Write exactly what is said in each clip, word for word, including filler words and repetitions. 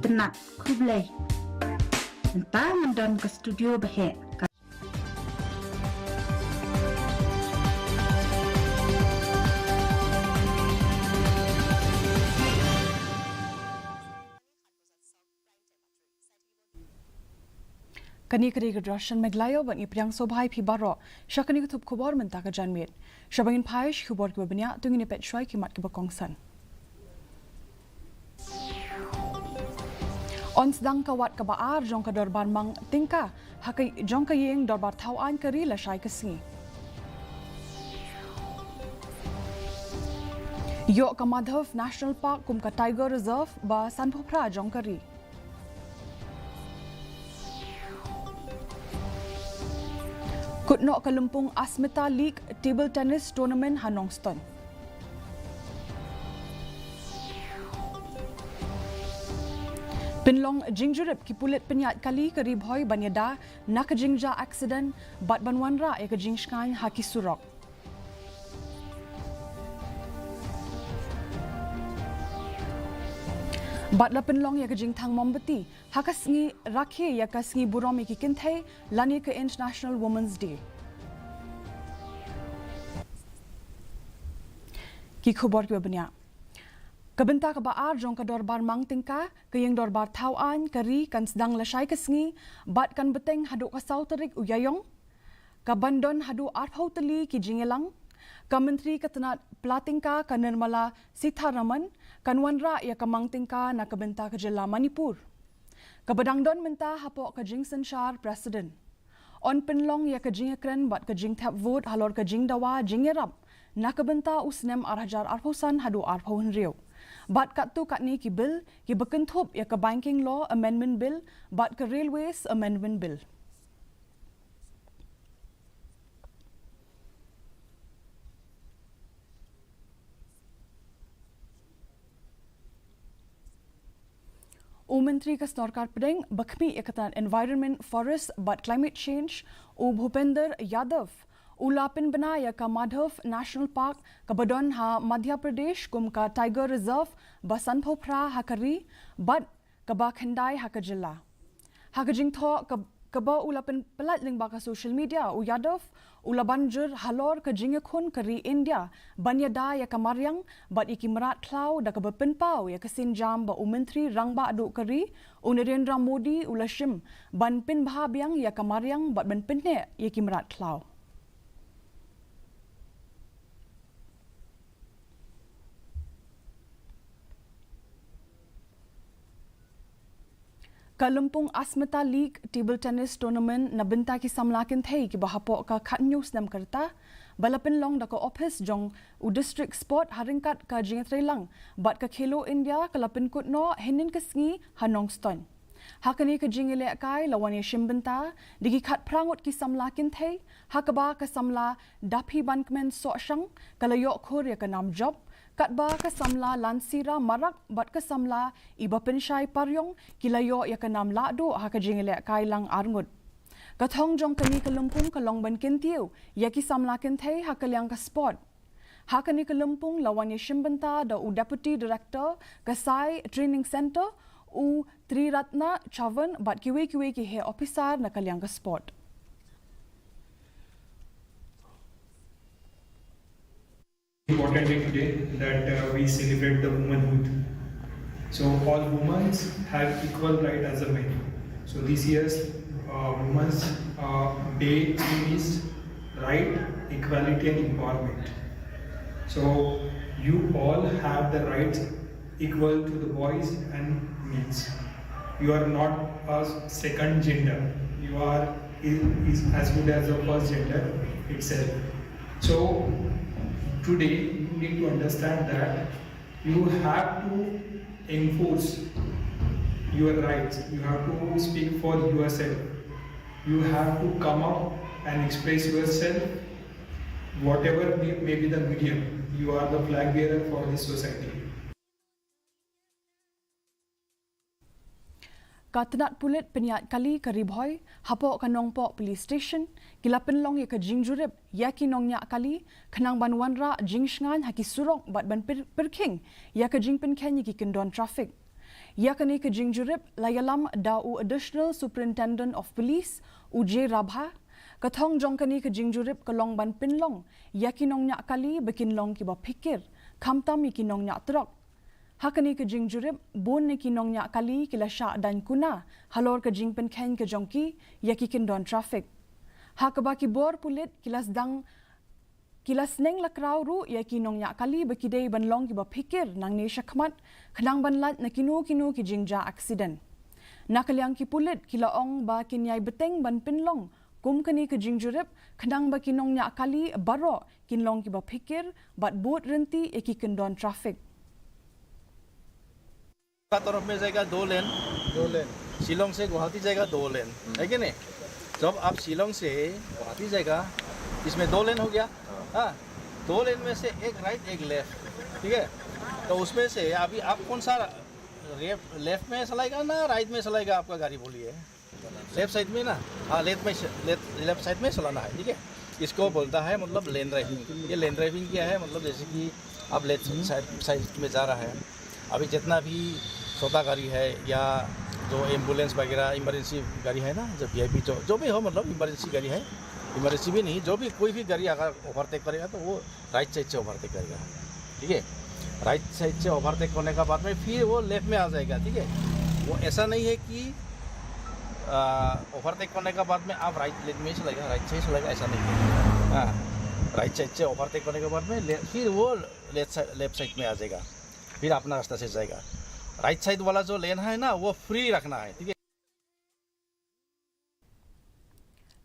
Tnat khublei. Mynta ngan don ka studio ba heh. Kane ka dei ka Doorshan Meghalaya bad ngi pdiang sngewbha ïa phi baroh sha kane ka thup khubor mynta ka janmiet. Sha ba ngin phai sha ki khubor kiba bniah, to ngin ïa peit shuwa ïa ki mat kiba kongsan. Yn sdang ka wat kaba ar jong ka dorbar mang tyngka ha ka jong ka ïing dorbar thaw aiñ ka ri lashai ka sngi. Ïoh ka Madhav National Park kum ka Tiger Reserve ba sanphew phra jong ka ri. Kut noh ka lympung Asmita League Table Tennis Tournament ha Nongstoiñ. Pynlong jingjurip ki pulit pynïaid kali ka Ri Bhoi ban ïada na ka jingjia accident bad ban wanrah ïa ka jingshngaiñ ha ki surok. Bad la pynlong ïa ka jingthang mombati ha ka sngi rakhe ïa ka sngi burom ïa ki kynthei lane ka International Women's Day. Ki khubor kiba bniah. Ka bynta kaba ar jong ka dorbar mang tyngka, ka ïing dorbar thaw aiñ ka ri kan sdang lashai ka sngi bad kan bteng haduh ka saw tarik u Ïaïong. Ka ban don haduh arphew tylli ki jingïalang. Ka Myntri ka tnat pla tyngka ka Nirmala Sitharaman kan wanrah ïa ka mang tyngka na ka bynta ka jylla Manipur. Kaba dang don mynta hapoh ka jingsynshar President. Yn pynlong ïa ka jingïakren bad ka jingthep vote halor ka jingdawa jingïarap na ka bynta u snem ar hajar arphew san haduh arphew hynriew. Bad katto katne ki bill kiba kynthup ïa ka Banking Law Amendment Bill bad ka Railways Amendment Bill. U Myntri ka Sorkar Pdeng ba khmih ïa ka tnat Environment, Forest bad Climate Change, u Bhupender Yadav, u la pynbna ïa ka Madhav National Park kaba don ha Madhya Pradesh kum ka Tiger Reserve ba sanphew phra ha ka ri bad kaba khyndai ha ka jylla. Ha ka jingthoh ka, kaba u la pyn-, pyllait lyngba ka social media, u Yadav u la ban jur halor ka jingïakhun ka ri India ban ïada ïa ka mariang bad ïa ki mrad khlaw da kaba pynpaw ïa ka sienjam ba u Myntri Rangbah Duh ka ri, u Narendra Modi, u la shim ban pynbha biang ïa ka mariang bad ban pynheh ïa ki mrad khlaw. Ka Lympung Asmita League Table Tennis Tournament na bynta ki samla kynthei kiba hapoh ka khathynñiew snem ka rta, ba la pynlong da ka ophis jong u District Sport ha ryngkat ka jingïatreilang bad ka Khelo India, ka la pynkut noh hynnin ka sngi ha Nongstoiñ. Ha kane ka jingïalehkai la wan ïashim bynta da ki khatphra ngut ki samla kynthei, ha kaba ka samla Daphibankmen Sohshang ka la ïoh khur ïa ka nam jop, katba ka samla Lansira Marak bad ka samla Ibapynshai Pariong ki la ïoh ïa ka nam lahduh ha ka jingïalehkai lang ar ngut. Ka thong jong kane ka lympung ka long ban kyntiew ïa ki samla kynthei ha ka liang ka sport. Ha kane ka lympung la wan ïashim bynta da u Deputy Director ka Sai Training Centre, u Triratna Chavan bad kiwei kiwei ki heh ophisar na ka liang ka sport. Important day today that, uh, we celebrate the womanhood. So all women have equal right as a men. So this year's, uh, Women's, uh, Day theme is right, equality and empowerment. So you all have the rights equal to the boys and males. You are not a second gender. You are is, is as good as the first gender itself. So today you need to understand that you have to enforce your rights. You have to speak for yourself. You have to come up and express yourself, whatever may, may be the medium. You are the flag bearer for this society. Ka tnat pulit pynïaid kali ka Ri Bhoi hapoh ka Nongpoh Police Station ki la pynlong ïa ka jingjurip ïa ki nongñiah kali khnang ban wanrah jingshngaiñ ha ki surok bad ban pyr-, pyrkhing ïa ka jingpynkheiñ ïa ki kyndon traffic. Ïa kane ka jingjurip la ïalam da u Additional Superintendent of Police, u J Rabha. Ka thong jong kane ka jingjurip ka long ban pynlong ïa ki nongñiah kali ba kin long kiba phikir, khamtam ïa ki nongñiah trok. Ha kane ka jingjurip, bun na ki nongñiah kali ki la shah daiñ kuna halor ka jingpynkheiñ ka jong ki ïa ki kyndon traffic. Ha kaba ki bor pulit ki la sdang ki la sneng la kraw ruh ïa ki nongñiah kali ba ki dei ban long kiba phikir nangne shakhmat, khnang ban lait na kino kino ki jingjia accident. Na ka liang ki pulit ki la ong ba kin ïai bteng ban pynlong kum kane ka jingjurip, khnang ba ki nongñiah kali baroh kin long kiba phikir bad bud rynti ïa ki kyndon traffic. का तरफ में जाएगा दो लेन, दो लेन। शिलोंग से गुवाहाटी जाएगा दो लेन, है कि नहीं? जब आप शिलोंग से गुवाहाटी जाएगा, इसमें दो लेन हो गया। हाँ, दो लेन में से एक राइट, एक लेफ्ट। ठीक है, तो उसमें से अभी आप कौन सा लेफ्ट में चलाएगा ना राइट में चलाएगा आपका गाड़ी, बोलिए। लेफ्ट साइड में ना, हाँ, लेफ्ट में लेफ्ट साइड में चलाना है। ठीक है, इसको बोलता है मतलब लेन ड्राइविंग। ये लेन ड्राइविंग क्या है? मतलब जैसे कि आप लेफ्ट साइड साइड में जा रहा है, अभी जितना भी छोटा गाड़ी है या जो एम्बुलेंस वगैरह इमरजेंसी गाड़ी है ना, जो वीआईपी जो जो भी हो, मतलब इमरजेंसी गाड़ी है, इमरजेंसी भी नहीं, जो भी कोई भी गाड़ी अगर ओवरटेक करेगा तो वो राइट साइड से ओवरटेक करेगा। ठीक है, राइट साइड से ओवरटेक करने का बाद में फिर वो लेफ्ट में आ जाएगा। ठीक है, वो ऐसा नहीं है कि ओवरटेक करने का बाद में आप राइट लेन में चलेगा, राइट साइड चलेगा, ऐसा नहीं है। हाँ, राइट साइड से ओवरटेक करने के बाद में ले, फिर वो लेफ्ट साइड लेफ्ट साइड में आ जाएगा, फिर अपना रास्ता से जाएगा। राइट साइड वाला जो लेन है ना, वो फ्री रखना है। ठीक है।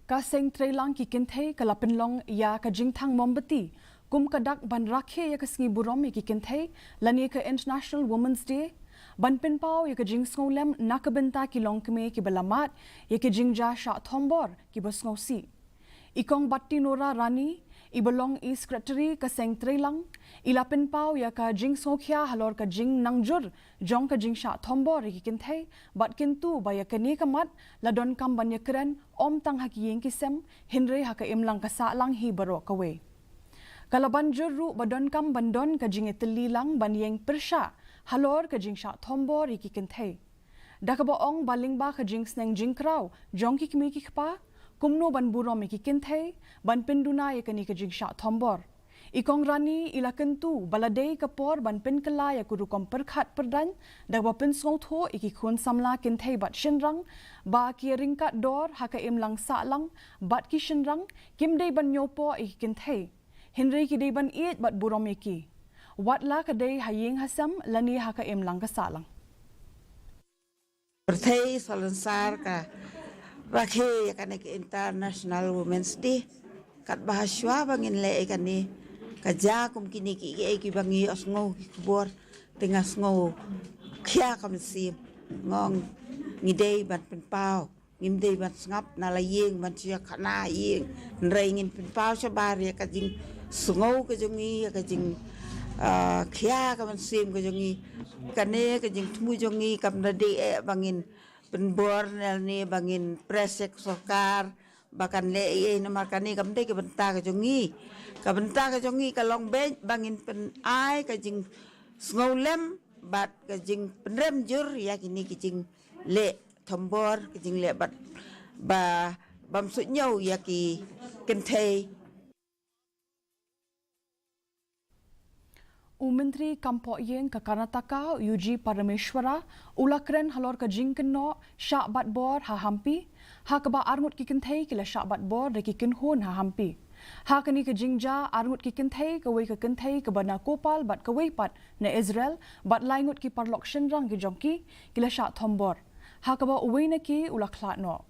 Ka seng treilang ki kynthei ka la pynlong ïa ka jingthang mombati kum ka dak ban rakhe ïa ka sngi burom ïa ki kynthei lane ka International Women's Day, ban pynpaw ïa ka jingsngewlem na ka bynta ki longkmie kiba la mad ïa ki jingjia shah thombor kiba sngewsih. I Kong Battinora Rani, iba long i Secretary ka seng treilang, i la pynpaw ïa ka jingsngewkhia halor ka jingnangjur jong ka jingshah thombor ïa ki kynthei, bad kyntu ba ïa kane ka mat la donkam ban ïakren ym tang ha ki ïing ki sem, hynrei ha ka imlang ka sahlang hi baroh kawei. Ka la ban jur ruh ba donkam ban don ka jingïatylli lang ban ïeng pyrshah halor ka jingshah thombor ïa ki kynthei. Da kaba ong ba lyngba ka jingsneng jingkraw jong ki kmie ki kpa, kumno ban burom ïa ki kynthei, ban pynduna ïa kane ka jingshah thombor. I Kong Rani i la kyntu ba la dei ka por ban pynkylla ïa ka rukom pyrkhat pyrdaiñ, da kaba pynsngewthuh ïa ki khun samla kynthei bad shynrang ba ki ryngkat dor ha ka imlang sahlang, bad ki shynrang kim dei ban ñiewpoh ïa ki kynthei, hynrei ki dei ban ïeit bad burom ïa ki, wat la ka dei ha ïing ha sem lane ha ka imlang ka sahlang. Pyrthei salonsar ka rakhe ïa kane ka International Women's Day. Katba ha shuwa ba ngin leh ïa kane, ka jia kum kine kiei kiei kiba ngi ïohsngew ki khubor, te nga sngew khia ka mynsiem. Nga ong ngi dei ban pynpaw, ngim dei ban sngap na la ïing ban shu ïa khana ïing. Hynrei ngin pynpaw shabar ïa ka jingsngew ka jong ngi, ïa ka jing, ah, khia ka mynsiem ka jong ngi. Kane ka jingthmu jong ngi kam da dei eh ba ngin pynbor ne lane ba ngin press ïa ka sorkar ba kan leh ei ei, namar kane kam dei ka bynta ka jong ngi. Ka bynta ka jong ngi ka long beit ba ngin pynai ka jingsngewlem bad ka jingpynrem jur ïa kine ki jingleh thombor, ka jingleh bad ba bym suidñiew ïa ki kynthei. U Myntri Kam Pohïing ka Karnataka, U G Parameshwara, u la kren halor ka jingkynnoh shah bat bor ha Hampi, ha kaba arngut ki kynthei ki la shah bat bor da ki kynhun ha Hampi. Ha kane ka jingjia arngut ki kynthei, kawei ka kynthei kaba na Kopal bad kawei pat na Israel, bad lai ngut ki paralok shynrang ki jong ki, ki la shah thombor, ha kaba uwei na ki u la khlad noh.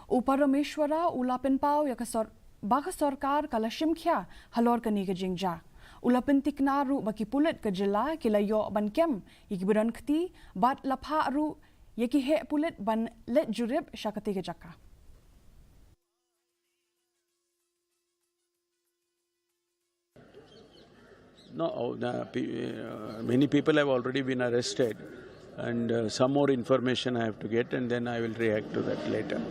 U Parameshwara u la pynpaw ïa ka sor-, ba ka sorkar ka la shim khia halor kane ka jingjia. U la pyntikna ruh ba ki pulit ka jylla ki la ïoh ban kem ïa kiba don kti, bad la phah ruh ïa ki heh pulit ban leit jurip sha katei ka jaka. No, oh, the, pe- uh, many people have already been arrested, and uh, some more information I have to get, and then I will react to that later.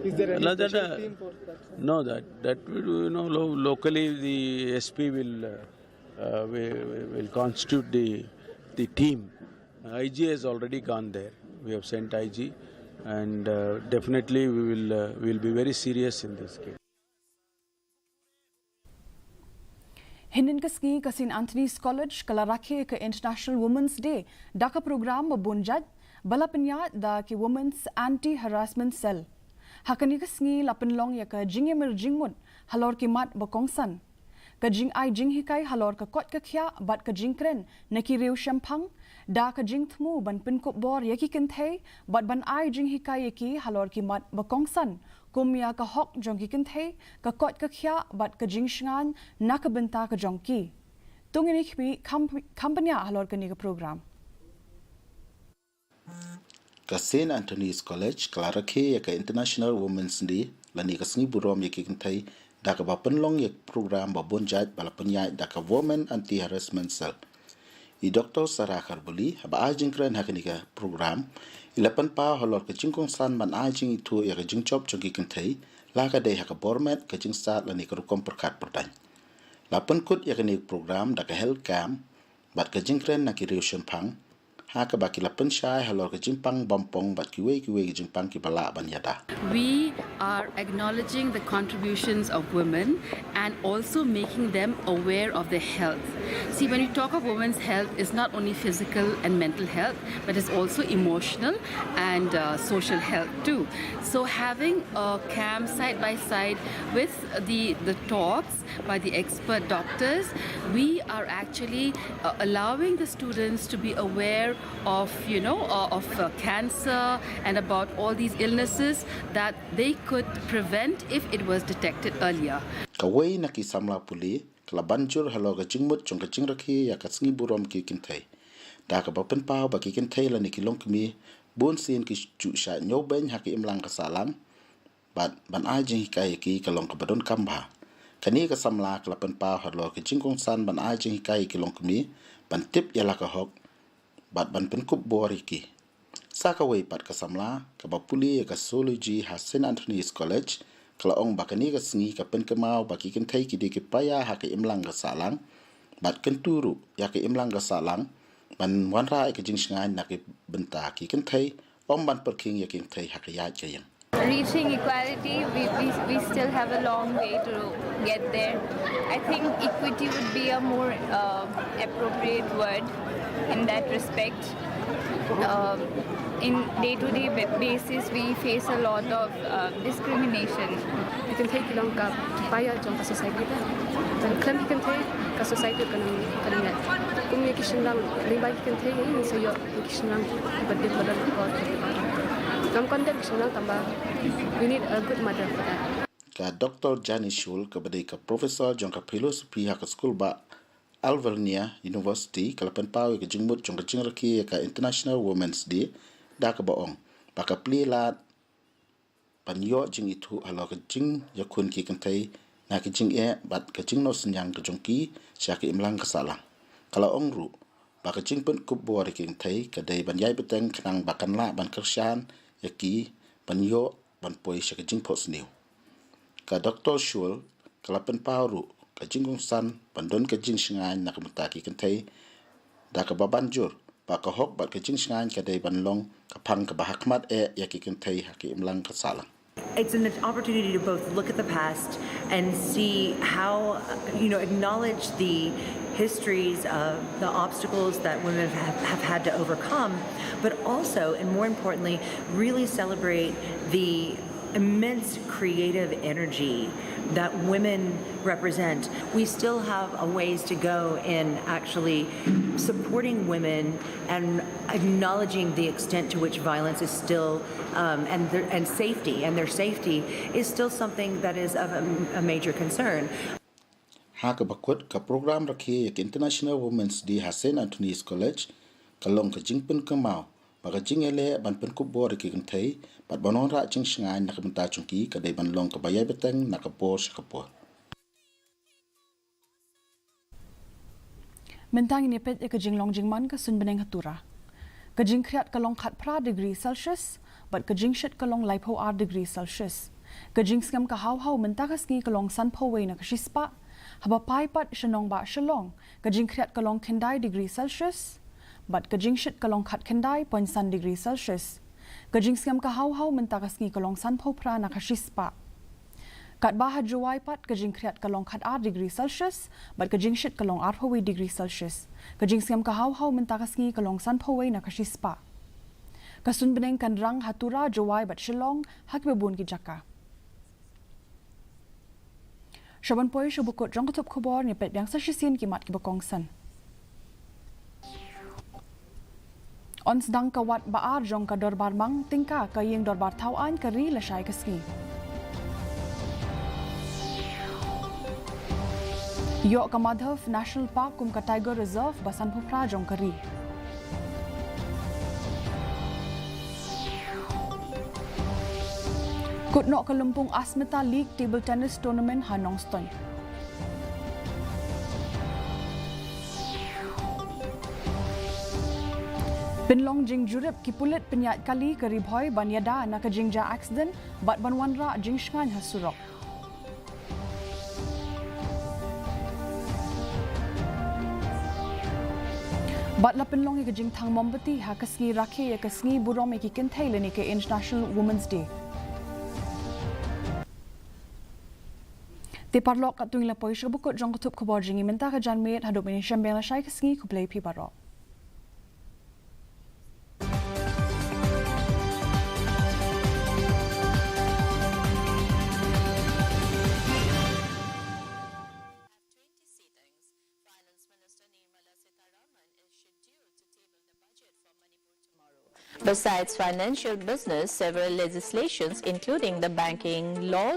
Is there any No, that, special uh, team for that? No, that that will, you know, lo- locally the S P will uh, uh, will, will constitute the the team I G has already gone there. We have sent I G, and uh, definitely we will uh, will be very serious in this case. Hynnin ka sngi ka Saint Anthony's College ka la rakhe ka International Women's Day da ka program ba bun jait ba la pynïaid da ki Women's Anti-Harassment Cell. Ha kane ka sngi la pynlong ïa ka jingïamir jingmut halor ki mat ba kongsan. Ka jingai jinghikai halor ka koit ka khiah bad ka jingkren na ki riew shemphang, da ka jingthmu ban pynkup bor ïa ki kynthei bad ban ai jinghikai ïa ki halor ki mat ba kongsan, kum ïa ka hok jong ki kynthei, ka koit ka khiah bad ka jingshngaiñ na ka bynta ka jong ki. To ngin ïa khmih kham, kham bniah halor kane ka program. Ka Saint Anthony's College ka la rakhe ïa ka International Women's Day lane ka sngi burom ïa ki kynthei da kaba pynlong ïa ka program ba bun jait ba la pynïaid da ka Women Anti-Harassment Cell. I Doctor Sarah Kharbuli, haba ai jingkren ha kane ka program, i la pynpaw halor ka jingkongsan ban ai jingithuh ïa ka jingjop jong ki kynthei, la ka dei ha ka bor met, ka jingstad lane ka rukom pyrkhat pyrdaiñ. La pynkut ïa kane ka program da ka health camp bad ka jingkren na ki riew shemphang, ha kaba ki la pynshai halor ka jingpang bym pong bad kiwei kiwei ki jingpang kiba lah ban ïada. We are acknowledging the contributions of women and also making them aware of their health. See, when we talk of women's health, it's not only physical and mental health, but it's also emotional and uh, social health too. So having a camp side by side with the, the talks by the expert doctors, we are actually uh, allowing the students to be aware of, you know, uh, of uh, cancer and about all these illnesses that they could prevent if it was detected earlier. Kawei na ki samla pule ka la ban jur halor ka jingmut jong ka jingrakhe ïa ka sngi burom ki kynthei, da kaba pynpaw ba ki kynthei lane ki longkmie bun sien ki ju shah ñiewbeiñ ha ka imlang ka sahlang, bad ban ai jinghikai ïa ki ka long kaba donkam bha. Kane ka samla ka la pynpaw halor ka jingkongsan ban ai jinghikai ïa ki longkmie ban tip ïa la ka hok bad ban pynkup bor ïa ki. Sa kawei pat ka samla kaba pule ïa ka sociology ha Saint Anthony's College ka la ong ba kane ka sngi ka pynkynmaw ba ki kynthei ki dei ki paia ha ka imlang ka sahlang, bad kyntu ruh ïa ka imlang ka sahlang ban wanrah ïa ka jingshngaiñ na ka bynta ki kynthei, ym ban pyrkhing ïa ki kynthei ha ka ïaid ka ïeng. Reaching equality, we, we, we still have a long way to get there. I think equity would be a more uh, appropriate word in that respect. Um, in day-to-day basis, we face a lot of uh, discrimination. Ki kynthei ki long ka paia jong ka society te. Khlem ki kynthei ka society kan kan kum ki shynrang, lyngba ki kynthei ngi sa ïoh ki shynrang ba dei ba don ko. Ngam content ki shynrang tangba we need a good mother for that. Ka Doctor Jani Shul kaba dei ka professor jong ka philosophy ha ka skul ba Alvernia University ka la pynpaw ïa ka jingmut jong ka jingrakhe ïa ka International Women's Day da kaba ong ba ka plie lad ban ïoh jingithuh halor ka jingïakhun ki kynthei na ka jingeh bad ka jingnoh synñiang ka jong ki sha ka imlang ka sahlang. Ka la ong ruh ba ka jingpynkup bor ïa ki kynthei ka dei ban ïai bteng khnang ba kan lah ban kyrshan ïa ki ban ïoh ban poi sha ka jingphohsniew. Ka Doctor Shul ka la pynpaw ruh ka jingkongsan ban don ka jingshngaiñ na ka bynta ki kynthei da kaba ban jur ba ka hok bad ka jingshngaiñ ka dei ban long ka phang kaba hakhmat eh ïa ki kynthei ha ka imlang ka sahlang. It's an opportunity to both look at the past and see how, you know, acknowledge the histories of the obstacles that women have, have had to overcome, but also, and more importantly, really celebrate the immense creative energy that women represent. We still have a ways to go in actually supporting women and acknowledging the extent to which violence is still um, and their, and safety and their safety is still something that is of a, a major concern. Ha kaba kut, ka program rakhe ïa ka International Women's Day ha Saint Anthony's College ka long ka jingpynkynmaw ba ka jingïaleh ban pynkup bor ïa ki kynthei bad ban wanrah jingshngaiñ na ka bynta jong ki ka dei ban long kaba ïai bteng na ka por sha ka por. Mynta ngin ïa peit ïa ka jinglong jingman ka suiñ bneng ha Tura. Ka jingkhriat ka long khatphra degree Celsius bad ka jingshit ka long laiphew ar degree Celsius. Ka jingsngem ka haw haw mynta ka sngi ka long sanphew wei na ka shispah. Haba phai pat sha nongbah Shillong, ka jingkhriat ka long khyndai degree Celsius. bad ka jingshit ka long khatkhyndai point san degree Celsius. Ka jingsngem ka hawhaw mynta ka sngi ka long sanphew phra na ka shispah. Katba ha Jowai pat ka jingkhriat ka long khatar degree Celsius, bad ka jingshit ka long arphew wei degree Celsius. Ka jingsngem ka hawhaw mynta ka sngi ka long sanphew wei na ka shispah. Ka sun bneng kan rang ha Tura, Jowai bad Shillong ha kiba bun ki jaka. Shaban poi sha ba kut jong ka tup khubor, ngi peit biang sa shisien ki mat kiba kongsan. Yn sdang ka wat ba ar jong ka Dorbar Mang, tyngka ka ïing Dorbar Thaw Aiñ ka ri lashai ka sngi. Ïoh ka Madhav National Park kum ka Tiger Reserve ba sanphew phra jong ka ri. Kut noh ka Lympung Asmita League Table Tennis Tournament ha Nongstoiñ. Pynlong jingjurip ki pulit pynïaid kali ka Ri Bhoi ban ïada na ka jingjia accident bad ban wanrah jingshngaiñ ha surok. Bad la pynlong ïa ka jingthang mombati ha ka sngi rakhe ïa ka sngi burom ïa ki kynthei lane ka International Women's Day. Te paralok, katto ngi la poi sha ba kut jong ka tup khubor jong ngi mynta ka janmiet, haduh ban ïashem biang lashai ka sngi, khublei phi baroh. Besides financial business, several legislations, including the banking laws,